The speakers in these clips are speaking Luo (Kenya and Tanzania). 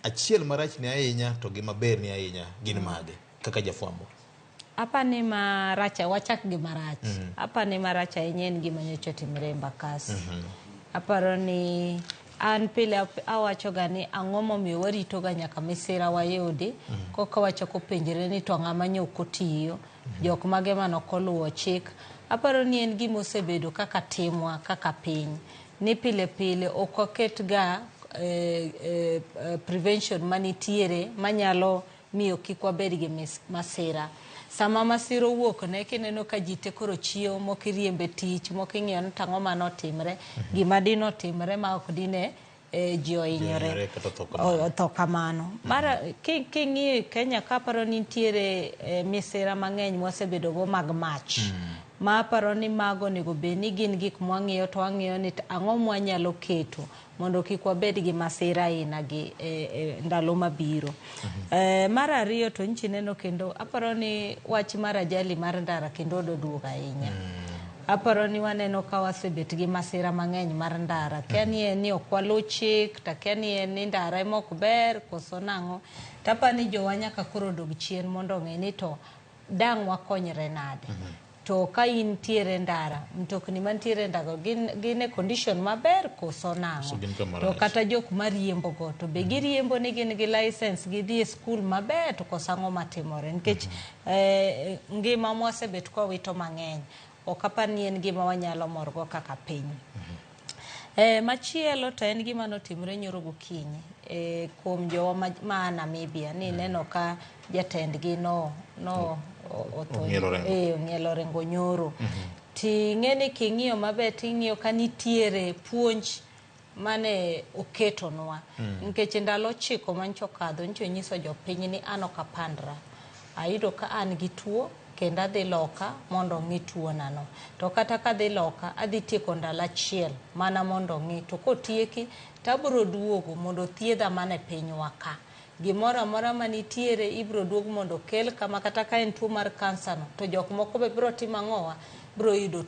Achiel marachni ahinya to gi maberni ahinya gin mage kaka jafwambo? Apani marach, wachak gi marach. Apani marach ahinya en gima nyocha otimore Embakasi. Aparo ni an pile awachoga ni ang'o momiyo waritoga nyaka masira wayudi koka wachako penjre ni to ng'ama nyo ok otiyo, jok mage mane ok oluwo chik. Aparo ni en gima osebedo kaka timwa kaka piny ni pile pile ok waketga prevention manitiere manyalo miyo kik wabed gi masira. Sama masira owuok ne kineno ka ji te koro chiewo, moko iriembe tich, moko ing'iyo ni to ang'o mane otimre, gima dine otimre ma ok dine ji ohinyore otho kamano. Mar king'iyo Kenya ka aparo ni nitiere misira mang'eny mwasebedo go mag mach. Ma aparo ni mago onego bed ni gin gik mwang'iyo to wang'iyo ni to ang'o mwanyalo keto mondo kik wabed gi masira aina gi e ndalo mabiro. Mar ariyo to nchi neno kendo aparo ni wach mar ajali mar ndara kendo ododuogo ahinya. Aparo ni waneno ka wasebet gi masira mang'eny mar ndara. Kia ni en ni ok waluw chik, to akia ni en ni ndara ema ok ber koso nang'o. To aparo ni jowa nyaka koro dog chien mondo ong'e ni to dang' wakonyre nade. To ka intiere ndara, mtokni mantiere e ndara gin e condition maber koso nang'o? To kata jok mariembo go to be giriembo ni gin gi license gidhi e skul maber to koso ang'o matimore? Nikech ngima mwasebet kwawito mang'eny ok apar ni en gima wanyalo morgo kaka piny. Machielo to en gima notimre nyoro gokinyi kuom jowa ma Namibia ni neno ka jatendgi no no otho ong'ielo orengo nyoro. Ting'e ni king'iyo maber ting'iyo ka nitiere puonj mane oketonwa. Nikech ndalo 9 manyicha okadho nyicha onyiso jopiny ni an ok apandra. Ayudo ka an gi tuo kendo adhi loka mondo ong'i tuonano. To kata kadhi loka adhi tieko ndalo achiel mana mondo ong'i. To kotieki to abiro duogo mondo othiedha mana e pinywa ka. Gimoro amora manitiere ibiro duog mondo okel kama kata ka en tuo mar kansa no to jok moko be biro timo ang'owa biro yudo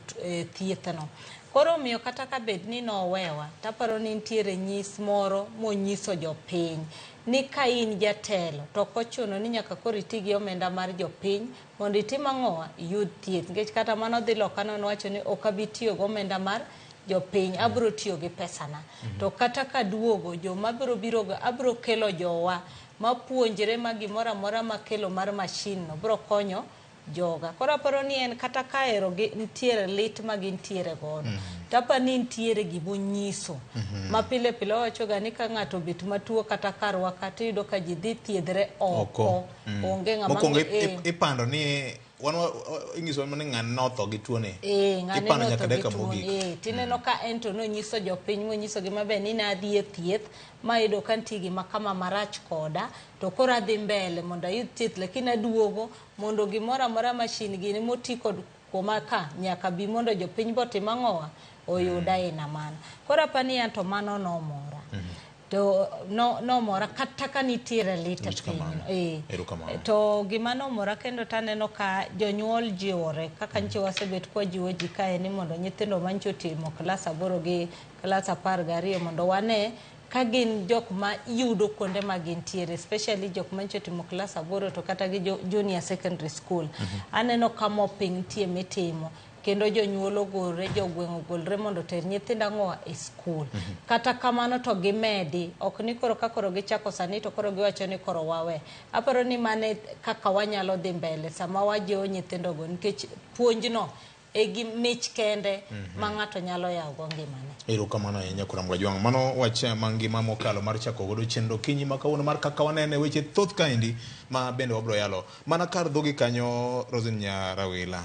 thieth no. Koro omiyo kata ka bed ni nowewa taparo ni nitiere nyis moro monyiso jopiny ni ka in jatelo to ok ochuno ni nyaka koro iti gi omenda mar jopiny mondo itim ang'owa iyud thieth. Nikech kata mano dhi loka no nowacho ni ok abi tiyo gi omenda mar jopiny abiro tiyo gi pesana. To kata kaduogo joma biro biro go abiro kelo jowa mapuonjre ma gimoro amora makelo mar mashin no biro konyo joga. Koro aparo ni en kata ka ero nitiere lit ma gintiere godo. To aparo ni nitiere gimonyiso. Ma pile pile wawacho ga ni ka ng'ato obet matuo kata karwa ka tiyudo ka ji dhi thiedhre oko. Onge ng'ama Mokwongo ipando ni wan inyiso ni ng'ane notho gi tuoni. Ng'ane Ipando notho nyaka gi dakika tuoni. mogik. Tineno ka en to nonyiso jopiny monyisogi maber ni nadhi e thieth mayudo ka nitie gima kama marach koda to koro adhi mbele mondo ayud thieth lakini aduogo mondo gimoro amora mashin gini moti kod kuoma ka nyaka bi mondo jopiny botim ang'owa oyud aina mano. Koro apani an to mano nomora. To nomora kata ka nitiere lit e piny. To gima nomora kendo taneno ka jonyuol jiwore kaka nyicha wasebet kwajiwo ji kae ni mondo nyithindo manyicha otimo klas 8 gi klas 12 mondo wane ka gin jok ma yudo kuonde ma gintiere especially jok manyicha otimo klas 8 to kata gi junior secondary school. Aneno ka mopping nitie mitimo kendo jonyuol ogolre, jogweng' ogolre mondo oter nyithindo ang'owa e skul. Kata kamano to gimedi, ok ni koro ka koro gichako sani to koro giwacho ni koro wawe. Aparo ni mane kaka wanyalo dhi mbele sama wajiwo nyithindogo nikech puonjno e gi mich kende ma ng'ato nyalo yawo go ngimane. Erokamano ahinya Kuram Gajwang'. Mano wach mangima mokalo mar chako godo chenro kinyi ma kawuono mar kaka wanene weche thoth kaendi ma bende wabro yalo. Mana kar dhogi kanyo Rosin Nyarawila.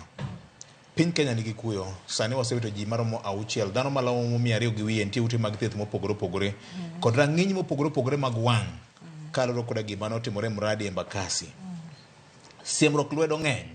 Piny Kenya nigi kuyo. Sani wasewito ji maromo 6, dhano malamo 200 gi wiye nitie ute mag thieth mopogore opogore kod rang'iny mopogore opogore mag wang' kaluwore koda gima notimore Mradi Embakasi. Siemruok lwedo ng'eny.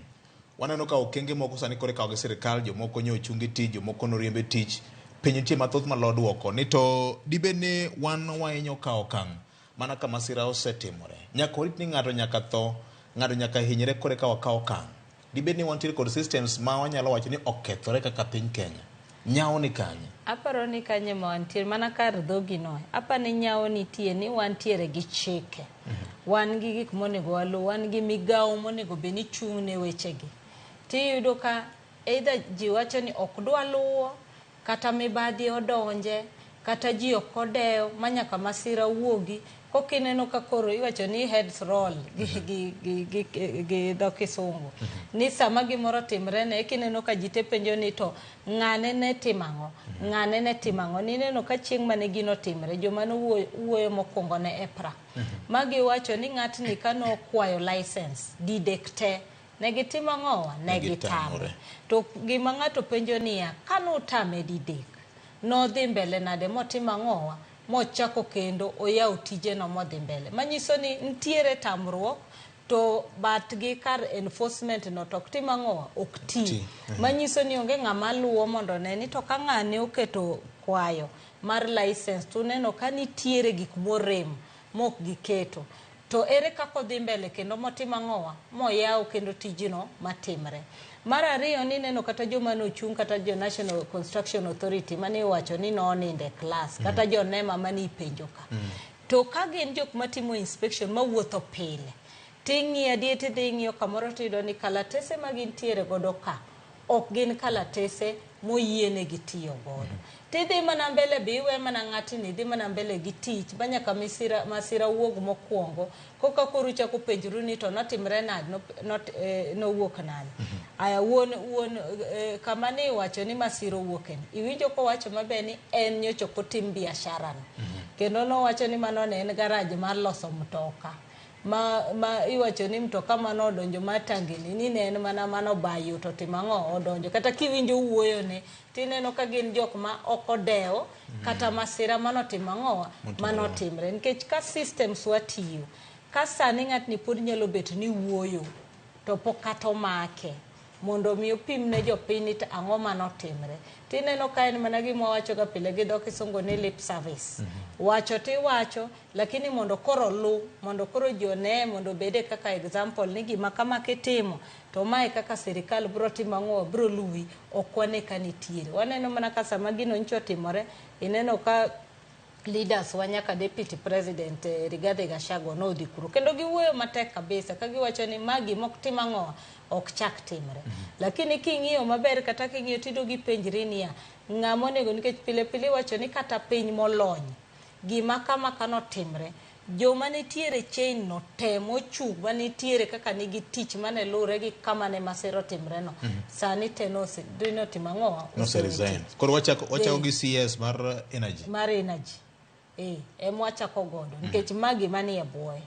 Waneno ka okenge moko sani koro ikawo gi sirikal, jomoko nyo ochung e tich, jomoko noriemb e tich. Penjo nitie mathoth malo duoko ni to dibed ni wan wahinyo kawo okang' mana ka masira osetimore. Nyaka warit ni ng'ato nyaka tho, ng'ato nyaka hinyre koro eka wakaw okang'. Dibed ni wantiere kod systems ma wanyalo wacho ni okethore kaka piny Kenya. Nyawo ni kanye? Aparo ni kanye ma wantie mana kar dhogi no. Apa ni nyawo nitie ni wantiere gi chike. Wan gi gik monego waluw, wan gi migawo monego bed ni chung' ne wechegi. Tiyudo ka either ji wacho ni ok dwa luwo, kata mibadhi odonje, kata ji ok odewo ma nyaka masira wuogi. Koka ineno ka koro iwacho ni heads roll gi dho kisungu. Ni sama gimoro timre ne kineno ka ji te penjo ni to ng'ane ne timo ang'o? Ng'ane ne timo ang'o? Nineno ka chieng' mane gino timre, joma nowuoyo mokwongo ne EPRA. Ma giwacho ni ng'atni kanokwayo license didek te, ne gitimo ang'owa? Ne gitamre. To gima ng'ato penjo niya, kanotame didek, nodhi mbele nade motimo ang'owa? Mochako kendo oyawo tijeno modhi mbele. Manyiso ni nitiere tamruok to but gi kar enforcement no to ok tim ang'owa? Ok ti. Manyiso ni onge ng'ama luwo mondo one ni to ka ng'ane oketo kwayo mar license to uneno ka nitiere gik morem mok giketo. To ere kaka odhi mbele kendo motimo ang'owa? Moyaw kendo tijno matimre. Mar ariyo ni neno kata joma nochung' kata jo National Construction Authority mane iwacho ni nonindo e klas kata jo NEMA mane ipenjo ka. To ka gin jok matimo inspection mawuotho pile, ting'iyo adier tidhi ing'iyo kamoro tiyudo ni kalatese ma gintiere godo ka ok gin kalatese moyienegi tiyo godo. Tidhi mana mbele be iwe mana ng'atni dhi mana mbele gi tich ma nyaka masira wuog mokwongo koka koro uchako penjoru ni to notimre nade, nowuok nade. Aya wuon kama ne iwacho ni masira owuoke ni, iwinjo kowacho maber ni en nyocha ok otim biashara no. Kendo nowacho ni mano ne en garage mar loso mtoka. Ma iwacho ni mtoka mano odonjo mar tangini ni ne en mana mano bayo to timo ang'o odonjo. Kata kiwinjo wuoyo ne tineno ka gin jok ma ok odewo kata masira manotimo ang'o manotimre. Nikech ka systems watiyo, ka sani ng'atni pod nyalo bet ni wuoyo to pok kata omake mondo mi opim ne jopiny ni to ang'o manotimre. Tineno ka en mana gima wawacho ga pile gi dho kisungu ni lip service. Wacho tiwacho, lakini mondo koro lu, mondo koro ji one, mondo obede kaka example ni gima kama kitimo, to mae kaka sirikal bro timo ang'o, bro luwi, ok wane ka nitiere. Waneno mana ka sama gino nyocha otimore, ineno ka leaders wa nyaka deputy president Rigathi Gachagua nodhi kuro. Kendo giwuoyo matek kabisa ka giwacho ni ma gima ok tim ang'o, ok chak timre. Lakini king'iyo maber kata king'iyo tiyudo gipenjri niya, ng'ama onego nikech pile pile iwacho ni kata piny molony, gima kama kanotimre, joma nitiere chain no te mochung' manitiere kaka nigi tich mane lure gi kama ne masira otimre no. Sani te notimo ang'o? Nose resign. Koro wachako gi CS mar energy. Mar energy. Ema wachako godo nikech magi manie bwoye.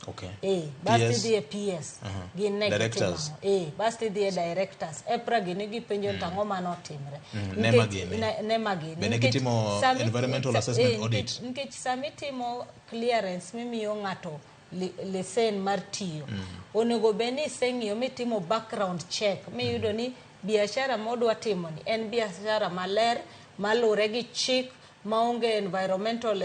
Bas idhi e PS. Gin ne Directors. Bas idhi e directors. EPRA gini gipenjo to ang'o manotimre. NEMA gini. NEMA gini. Bende gitimo environmental assessment audit. Nikech sama itimo clearance mimiyo ng'ato lesen mar tiyo. Onego bed ni iseng'iyo mitimo background check miyudo ni biashara modwa timo ni en biashara maler malure gi chik maonge environmental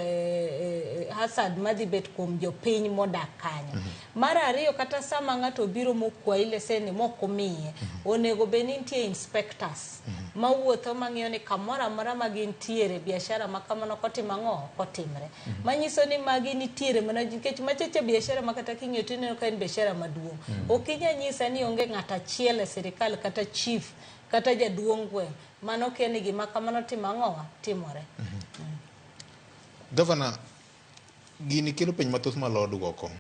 hazard madhi bet kuom jopiny modak kanyo. Mar ariyo kata sama ng'ato obiro mokwayi lesen ni mok omiye, onego bed ni nitie inspectors mawuotho mang'iyo ni kamoro amora ma gintiere biashara ma kamano kotimo ang'o kotimre. Manyiso ni magi nitiere mana nikech machacha biashara ma kata king'iyo tineno ka en biashara maduong'. Ok inyal nyisa ni onge ng'ato achiel e sirikal kata chief kata jaduong' gweng' mano kia ni gima kamano timo ang'o timore. Governor, gini kelo penj mathoth malo duoko.